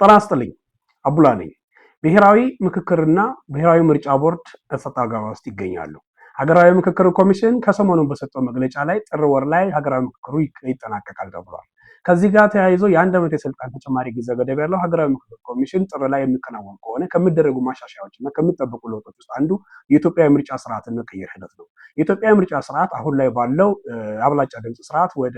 ጤና ይስጥልኝ። አቡላ ነኝ። ብሔራዊ ምክክርና ብሔራዊ ምርጫ ቦርድ እሰጥ አገባ ውስጥ ይገኛሉ። ሀገራዊ ምክክር ኮሚሽን ከሰሞኑን በሰጠው መግለጫ ላይ ጥር ወር ላይ ሀገራዊ ምክክሩ ይጠናቀቃል ተብሏል። ከዚህ ጋር ተያይዞ የ1 ዓመት የስልጣን ተጨማሪ ጊዜ ገደብ ያለው ሀገራዊ ምክክር ኮሚሽን ጥር ላይ የሚከናወን ከሆነ ከሚደረጉ ማሻሻያዎች እና ከሚጠበቁ ለውጦች ውስጥ አንዱ የኢትዮጵያ የምርጫ ስርዓትን መቀየር ሂደት ነው። የኢትዮጵያ የምርጫ ስርዓት አሁን ላይ ባለው አብላጫ ድምፅ ስርዓት ወደ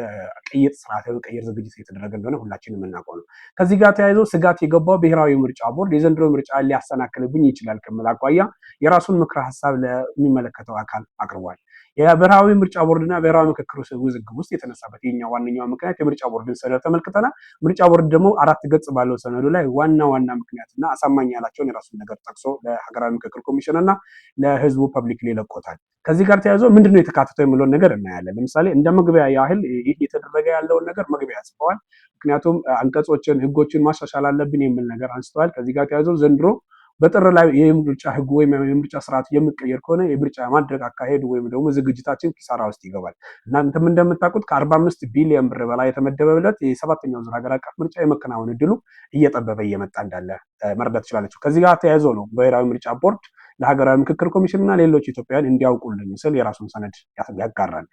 ቅይጥ ስርዓት የመቀየር ዝግጅት እየተደረገ እንደሆነ ሁላችንም የምናውቀው ነው። ከዚህ ጋር ተያይዞ ስጋት የገባው ብሔራዊ ምርጫ ቦርድ የዘንድሮ ምርጫ ሊያሰናክልብኝ ይችላል ከሚል አኳያ የራሱን ምክረ ሀሳብ ለሚመለከተው አካል አቅርቧል። የብሔራዊ ምርጫ ቦርድና ብሔራዊ ምክክር ውዝግብ ውስጥ የተነሳበት የኛ ዋነኛው ምክንያት የምርጫ ቦርድን ሰነድ ተመልክተናል። ምርጫ ቦርድ ደግሞ 4 ገጽ ባለው ሰነዱ ላይ ዋና ዋና ምክንያትና አሳማኝ ያላቸውን የራሱን ነገር ጠቅሶ ለሀገራዊ ምክክር ኮሚሽን እና ለህዝቡ public ለቆታል። ከዚህ ጋር ተያይዞ ምንድነው የተካተተው የሚለውን ነገር እናያለን። ለምሳሌ እንደ መግቢያ ያህል ይህ እየተደረገ ያለውን ነገር መግቢያ ጽፈዋል። ምክንያቱም አንቀጾችን፣ ህጎችን ማሻሻል አለብን የሚል ነገር አንስተዋል። ከዚህ ጋር ተያይዞ ዘንድሮ በጥር ላይ የምርጫ ህጉ ወይም የምርጫ ስርዓቱ የሚቀየር ከሆነ የምርጫ ማድረግ አካሄዱ ወይም ደግሞ ዝግጅታችን ኪሳራ ውስጥ ይገባል። እናንተም እንደምታውቁት ከ45 ቢሊዮን ብር በላይ የተመደበለት የሰባተኛው ዙር ሀገር አቀፍ ምርጫ የመከናወን እድሉ እየጠበበ እየመጣ እንዳለ መረዳት ትችላለች። ከዚህ ጋር ተያይዞ ነው ብሔራዊ ምርጫ ቦርድ ለሀገራዊ ምክክር ኮሚሽን እና ሌሎች ኢትዮጵያውያን እንዲያውቁልን ስል የራሱን ሰነድ ያጋራል።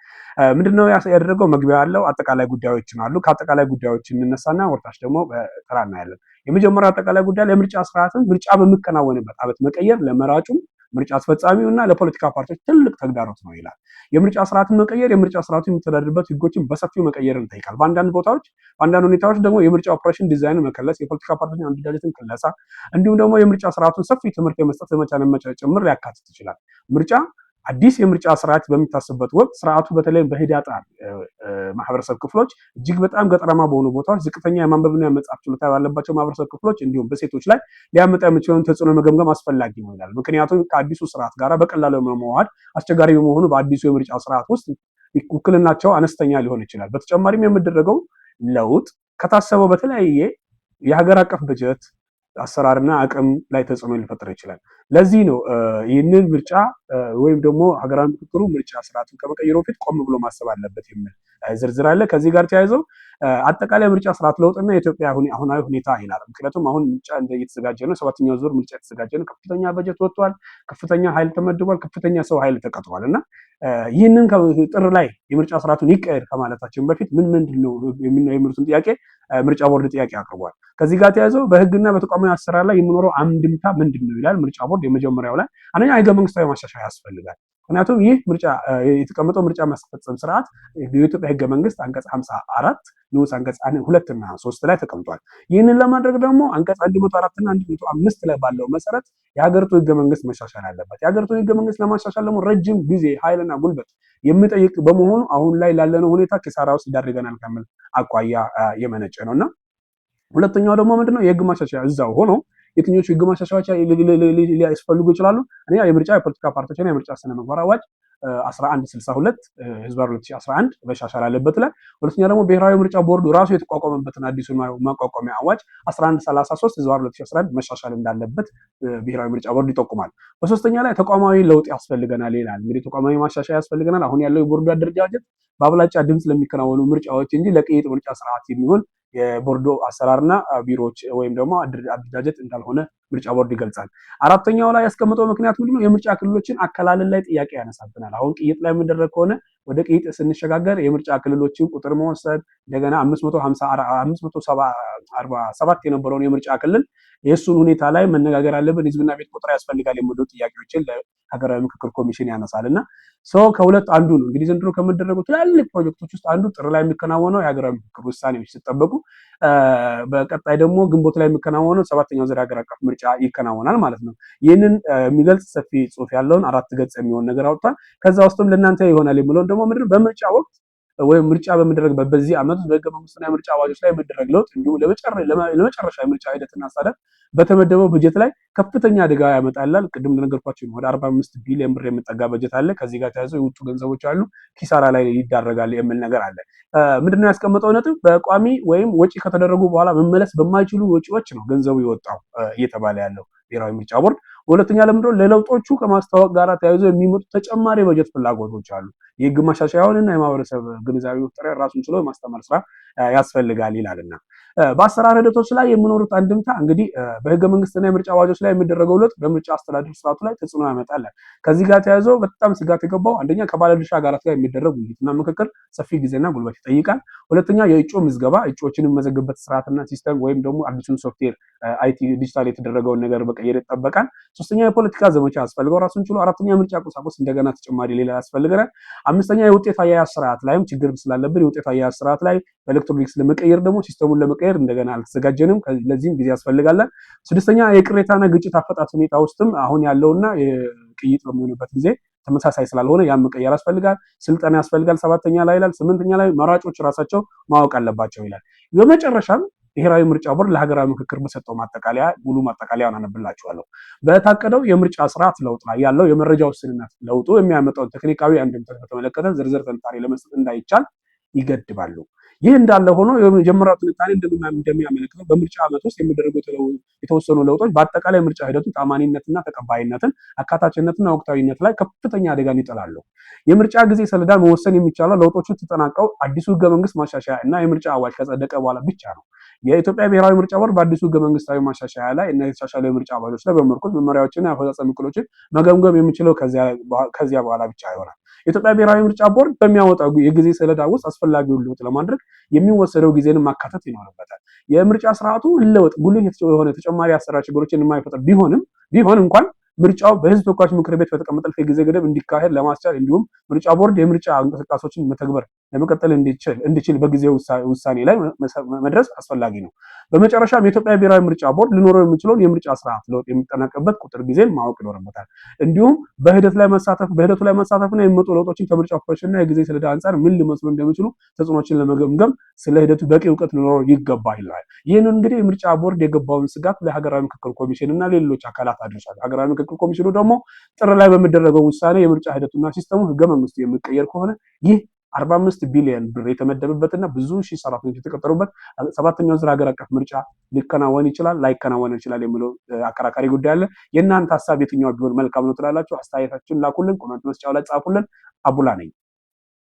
ምንድነው ያደረገው? መግቢያ ያለው አጠቃላይ ጉዳዮችን አሉ። ከአጠቃላይ ጉዳዮች እንነሳና ወርታች ደግሞ በተራ እናያለን። የመጀመሪያው አጠቃላይ ጉዳይ ለምርጫ ስርዓትን ምርጫ በሚከናወንበት ዓመት መቀየር ለመራጩም ምርጫ አስፈጻሚው እና ለፖለቲካ ፓርቲዎች ትልቅ ተግዳሮት ነው ይላል። የምርጫ ስርዓትን መቀየር የምርጫ ስርዓቱ የሚተዳደርበት ህጎችን በሰፊው መቀየርን ይጠይቃል። በአንዳንድ ቦታዎች በአንዳንድ ሁኔታዎች ደግሞ የምርጫ operation design መከለስ፣ የፖለቲካ ፓርቲዎችን አደረጃጀትን ክለሳ፣ እንዲሁም ደግሞ የምርጫ ስርዓቱን ሰፊ ትምህርት የመስጠት ዘመቻን ጭምር ሊያካትት ይችላል። ምርጫ አዲስ የምርጫ ስርዓት በሚታሰብበት ወቅት ስርዓቱ በተለይም በህዳጣን ማህበረሰብ ክፍሎች፣ እጅግ በጣም ገጠራማ በሆኑ ቦታዎች፣ ዝቅተኛ የማንበብና የመጻፍ ችሎታ ባለባቸው ማህበረሰብ ክፍሎች እንዲሁም በሴቶች ላይ ሊያመጣ የሚችለውን ተጽዕኖ መገምገም አስፈላጊ ነው ይላል። ምክንያቱም ከአዲሱ ስርዓት ጋር በቀላሉ መዋሃድ አስቸጋሪ በመሆኑ በአዲሱ የምርጫ ስርዓት ውስጥ ውክልናቸው አነስተኛ ሊሆን ይችላል። በተጨማሪም የሚደረገው ለውጥ ከታሰበው በተለያየ የሀገር አቀፍ በጀት አሰራርና አቅም ላይ ተጽዕኖ ሊፈጥር ይችላል። ለዚህ ነው ይህንን ምርጫ ወይም ደግሞ ሀገራዊ ምክክሩ ምርጫ ስርዓቱን ከመቀየሩ በፊት ቆም ብሎ ማሰብ አለበት የሚል ዝርዝር አለ። ከዚህ ጋር ተያይዘው አጠቃላይ ምርጫ ስርዓት ለውጥና የኢትዮጵያ አሁናዊ ሁኔታ ይላል። ምክንያቱም አሁን ምርጫ እየተዘጋጀ ነው። ሰባተኛው ዙር ምርጫ የተዘጋጀ ነው። ከፍተኛ በጀት ወጥቷል። ከፍተኛ ኃይል ተመድቧል። ከፍተኛ ሰው ኃይል ተቀጥሯል። እና ይህንን ጥር ላይ የምርጫ ስርዓቱን ይቀየር ከማለታችን በፊት ምን ምንድን ነው የሚሉትን ጥያቄ ምርጫ ቦርድ ጥያቄ አቅርቧል። ከዚህ ጋር ተያይዘው በህግና በተቋማዊ አሰራር ላይ የሚኖረው አንድምታ ምንድን ነው ይላል ምርጫ ቦርድ። የመጀመሪያው ላይ አንደኛ ህገ መንግስታዊ ማሻሻያ ያስፈልጋል። ምክንያቱም ይህ ምርጫ የተቀመጠው ምርጫ ማስፈጸም ስርዓት የኢትዮጵያ ህገ መንግስት አንቀጽ 54 ንዑስ አንቀጽ 2 እና 3 ላይ ተቀምጧል። ይህንን ለማድረግ ደግሞ አንቀጽ 104 እና 105 ላይ ባለው መሰረት የሀገሪቱ ህገ መንግስት መሻሻል አለበት። የሀገሪቱ ህገ መንግስት ለማሻሻል ደግሞ ረጅም ጊዜ፣ ኃይልና ጉልበት የሚጠይቅ በመሆኑ አሁን ላይ ላለነው ሁኔታ ኪሳራ ውስጥ ይዳርገናል ከሚል አኳያ የመነጨ ነው። እና ሁለተኛው ደግሞ ምንድነው? የህግ ማሻሻያ እዛው ሆኖ የትኞቹ ህግ ማሻሻያዎች ሊያስፈልጉ ይችላሉ? እኔ የምርጫ የፖለቲካ ፓርቲዎችና የምርጫ ስነ ምግባር አዋጅ 1162/2011 መሻሻል አለበት ላይ። ሁለተኛ ደግሞ ብሔራዊ ምርጫ ቦርዱ ራሱ የተቋቋመበትን አዲሱን ማቋቋሚያ አዋጅ 1133/2011 መሻሻል እንዳለበት ብሔራዊ ምርጫ ቦርድ ይጠቁማል። በሶስተኛ ላይ ተቋማዊ ለውጥ ያስፈልገናል ይላል። እንግዲህ ተቋማዊ ማሻሻያ ያስፈልገናል። አሁን ያለው የቦርዱ አደረጃጀት በአብላጫ ድምፅ ለሚከናወኑ ምርጫዎች እንጂ ለቅይጥ ምርጫ ስርዓት የሚሆን የቦርዱ አሰራርና ቢሮዎች ወይም ደግሞ አደረጃጀት እንዳልሆነ ምርጫ ቦርድ ይገልጻል። አራተኛው ላይ ያስቀመጠው ምክንያት ምንድነው? የምርጫ ክልሎችን አከላለል ላይ ጥያቄ ያነሳብናል። አሁን ቅይጥ ላይ የሚደረግ ከሆነ ወደ ቅይጥ ስንሸጋገር የምርጫ ክልሎችን ቁጥር መወሰድ፣ እንደገና 547 የነበረውን የምርጫ ክልል የእሱን ሁኔታ ላይ መነጋገር አለብን። ህዝብና ቤት ቁጥር ያስፈልጋል የሚሉ ጥያቄዎችን ለሀገራዊ ምክክር ኮሚሽን ያነሳል። እና ሰው ከሁለት አንዱ ነው። እንግዲህ ዘንድሮ ከሚደረጉ ትላልቅ ፕሮጀክቶች ውስጥ አንዱ ጥር ላይ የሚከናወነው የሀገራዊ ምክክር ውሳኔዎች ሲጠበቁ፣ በቀጣይ ደግሞ ግንቦት ላይ የሚከናወነው ሰባተኛው ዙር ሀገር አቀፍ ምርጫ ይከናወናል ማለት ነው። ይህንን የሚገልጽ ሰፊ ጽሁፍ ያለውን 4 ገጽ የሚሆን ነገር አውጥቷል። ከዛ ውስጥም ለእናንተ ይሆናል የሚለውን ደግሞ ምንድነው? በምርጫ ወቅት ወይም ምርጫ በሚደረግበት በዚህ ዓመት ውስጥ በህገ መንግስቱና የምርጫ አዋጆች ላይ የሚደረግ ለውጥ እንዲሁም ለመጨረሻ የምርጫ ሂደትና አስተዳደር በተመደበው በጀት ላይ ከፍተኛ አደጋ ያመጣል። ቅድም እንደነገርኳችሁ ወደ 45 ቢሊዮን ብር የሚጠጋ በጀት አለ። ከዚህ ጋር ተያይዘው የውጭ ገንዘቦች አሉ፣ ኪሳራ ላይ ይዳረጋል የሚል ነገር አለ። ምንድነው ያስቀመጠው ነጥብ? በቋሚ ወይም ወጪ ከተደረጉ በኋላ መመለስ በማይችሉ ወጪዎች ነው ገንዘቡ የወጣው እየተባለ ያለው ብሔራዊ ምርጫ ቦርድ። ሁለተኛ ለምንድነው? ለለውጦቹ ከማስታወቅ ጋር ተያይዞ የሚመጡ ተጨማሪ በጀት ፍላጎቶች አሉ። የህግ ማሻሻያውን እና የማህበረሰብ ግንዛቤ መፍጠሪያ ራሱን ችሎ የማስተማር ስራ ያስፈልጋል ይላልና በአሰራር ሂደቶች ላይ የሚኖሩት አንድምታ እንግዲህ በህገ መንግስትና የምርጫ አዋጆች ላይ የሚደረገው ለውጥ በምርጫ አስተዳደር ስርዓቱ ላይ ተጽዕኖ ያመጣል። ከዚህ ጋር ተያይዞ በጣም ስጋት የገባው አንደኛ ከባለድርሻ አካላት ጋር የሚደረግ ውይይትና ምክክር ሰፊ ጊዜና ጉልበት ይጠይቃል። ሁለተኛ የእጩ ምዝገባ፣ እጩዎችን የሚመዘግበት ስርዓትና system ወይም ደግሞ አዲሱን software IT digital የተደረገውን ነገር መቀየር ይጠበቃል። ሶስተኛ የፖለቲካ ዘመቻ ያስፈልገው ራሱን ችሎ። አራተኛ የምርጫ ቁሳቁስ እንደገና ተጨማሪ ሌላ ያስፈልገናል። አምስተኛ የውጤት አያያዝ ስርዓት ላይም ችግር ስላለብን የውጤት አያያዝ ስርዓት ላይ በኤሌክትሮኒክስ ለመቀየር ደግሞ system ኡን ለመቀየር እንደገና አልተዘጋጀንም። ለዚህም ጊዜ ያስፈልጋል። ስድስተኛ የቅሬታና ግጭት አፈታት ሁኔታ ውስጥም አሁን ያለውና ቅይጥ በሚሆንበት ጊዜ ተመሳሳይ ስላልሆነ ያን መቀየር ያስፈልጋል። ስልጠና ያስፈልጋል። ሰባተኛ ላይ ይላል። ስምንተኛ ላይ መራጮች ራሳቸው ማወቅ አለባቸው ይላል። በመጨረሻም ብሔራዊ ምርጫ ቦርድ ለሀገራዊ ምክክር በሰጠው ማጠቃለያ ሙሉ ማጠቃለያውን አነብላችኋለሁ። በታቀደው የምርጫ ስርዓት ለውጥ ላይ ያለው የመረጃ ውስንነት ለውጡ የሚያመጣውን ቴክኒካዊ አንድምታ በተመለከተ ዝርዝር ትንታኔ ለመስጠት እንዳይቻል ይገድባሉ። ይህ እንዳለ ሆኖ የመጀመሪያው ትንታኔ እንደሚያመለክተው በምርጫ ዓመት ውስጥ የሚደረጉ የተወሰኑ ለውጦች በአጠቃላይ ምርጫ ሂደቱ ታማኒነትና ተቀባይነትን፣ አካታችነትና ወቅታዊነት ላይ ከፍተኛ አደጋን ይጥላሉ። የምርጫ ጊዜ ሰሌዳ መወሰን የሚቻለው ለውጦቹ ተጠናቀው አዲሱ ህገ መንግስት ማሻሻያ እና የምርጫ አዋጅ ከጸደቀ በኋላ ብቻ ነው። የኢትዮጵያ ብሔራዊ ምርጫ ቦርድ በአዲሱ ህገ መንግስታዊ ማሻሻያ ላይ እና የተሻሻሉ የምርጫ አዋጆች ላይ በመመርኮዝ መመሪያዎችና የአፈጻጸም እቅዶችን መገምገም የሚችለው ከዚያ በኋላ ብቻ ይሆናል። የኢትዮጵያ ብሔራዊ ምርጫ ቦርድ በሚያወጣው የጊዜ ሰሌዳ ውስጥ አስፈላጊውን ለውጥ ለማድረግ የሚወሰደው ጊዜን ማካተት ይኖርበታል። የምርጫ ስርዓቱ ለውጥ ጉልህ የሆነ ተጨማሪ አሰራር ችግሮችን የማይፈጥር ቢሆን እንኳን ምርጫው በህዝብ ተወካዮች ምክር ቤት በተቀመጠለት የጊዜ ገደብ እንዲካሄድ ለማስቻል እንዲሁም ምርጫ ቦርድ የምርጫ እንቅስቃሴዎችን መተግበር ለመቀጠል እንዲችል በጊዜው ውሳኔ ላይ መድረስ አስፈላጊ ነው። በመጨረሻም የኢትዮጵያ ብሔራዊ ምርጫ ቦርድ ሊኖረው የሚችለውን የምርጫ ስርዓት ለውጥ የሚጠናቀቅበት ቁጥር ጊዜን ማወቅ ይኖርበታል። እንዲሁም በሂደቱ ላይ መሳተፍና የሚመጡ ለውጦችን ከምርጫ ኦፕሬሽንና የጊዜ ሰሌዳ አንጻር ምን ሊመስሉ እንደሚችሉ ተጽዕኖችን ለመገምገም ስለ ሂደቱ በቂ እውቀት ሊኖረው ይገባል ይላል። ይህንን እንግዲህ የምርጫ ቦርድ የገባውን ስጋት ለሀገራዊ ምክክር ኮሚሽን እና ሌሎች አካላት አድርሷል። ሀገራዊ ምክክር ኮሚሽኑ ደግሞ ጥር ላይ በሚደረገው ውሳኔ የምርጫ ሂደቱና system ኡ ህገ መንግስቱ የሚቀየር ከሆነ ይህ 45 ቢሊዮን ብር የተመደበበትና ብዙ ሺህ ሰራተኞች የተቀጠሩበት ሰባተኛው ዙር ሀገር አቀፍ ምርጫ ሊከናወን ይችላል ላይከናወን ይችላል የሚለው አከራካሪ ጉዳይ አለ። የእናንተ ሀሳብ የትኛው ቢሆን መልካም ነው ትላላችሁ? አስተያየታችሁን ላኩልን፣ comment መስጫው ላይ ጻፉልን። አቡላ ነኝ።